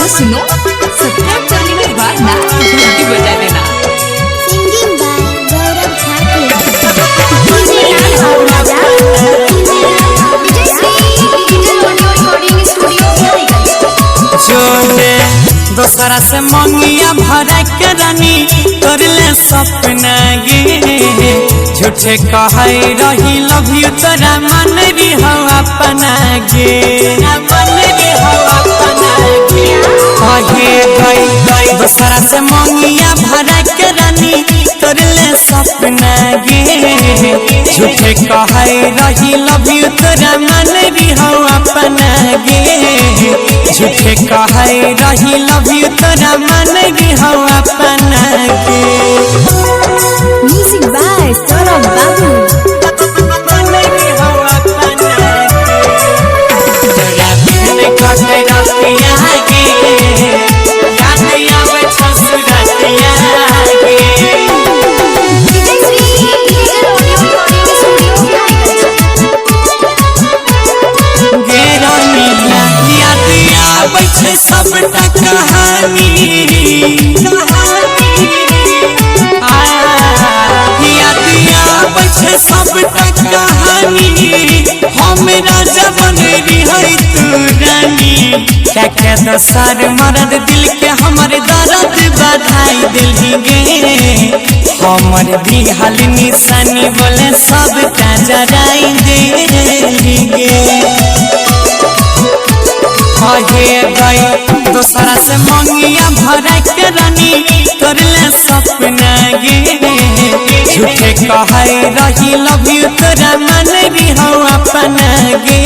और सुनो, सब्सक्राइब करने के बाद ना घंटी बजा देना। Singing by Gaurav Thakur. DJ Lal Babu Raja. Vijay Shri digital audio recording studio Piyariganj. जोने दोसरा से मंगिया भरा के रानी करले सपना गे, झूठे कहै रही लव you तोरा मन री हो अपना गे, मन री हो अपना गे। कहे गई दोसरा से मंगिया भरा के रानी करले सपना गे, झूठे कहै रही लव you तोरा मन री हो अपना गे, झूठे कहै रही लव you तोरा मन री हो अपना गे। म्यूजिक बाय सौरभ बाबू। मन री हो अपना गे, तोरा बिन कटे रतिया गे, याद आबै छौ सुरतिया गे। Vijay Shri digital audio recording studio Piyariganj. गे रानीला याद आबै छै सबटा कहानी, याद आबै छै सबटा कहानी, हम राजा बन रही तू रानी। क्या क्या दोसर मरद दिल के हमर दर्द बधाई दिलही गे, हमर दिहल निशानी बोले सबटा जराई देलही गे। कहे गई दोसरा से मंगिया भरा के रानी करले सपना गे, झूठे कहै रही लव you तोरा मन री हो अपना गे,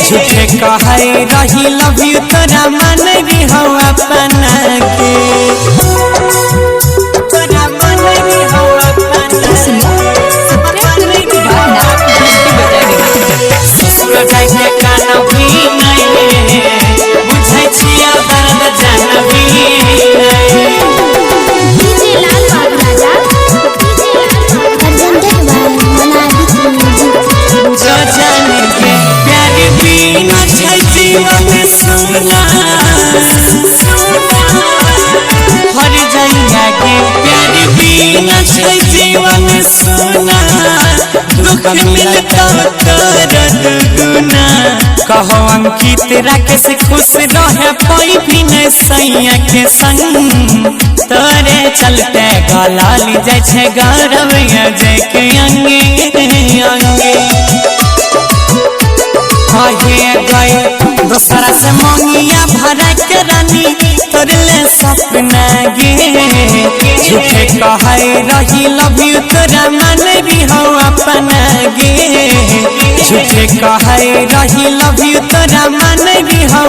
झूठे कहै रही लव you तोरा मन री हो अपना गे, तोरा मन री हो अपना। और सुनो, सब्सक्राइब करने के बाद ना घंटी बजा देना। ससुर जाइके कान भी नहीं, बुझै छियै दर्द जान भी नहीं। DJ Lal Babu Raja. Presented by Monadic Music. जो जान के प्यार बिना छै जीवन सुना, हर जइया के प्यार बिना छै जीवन सुना, दुख मिलता तोरा दुगुना। कहो अंकित राकेश खुश रहे पाई भी नहीं सैया के संग, तोरे चलते गलाल जाइ छै गौरव अजय के अंगे अंगे। कहे गई दोसरा से मंगिया भरा के रानी करले सपना गे, झूठे कहै रही लव you तोरा मन री हो अपना गे, झूठे कहै रही लव you तोरा मन री हो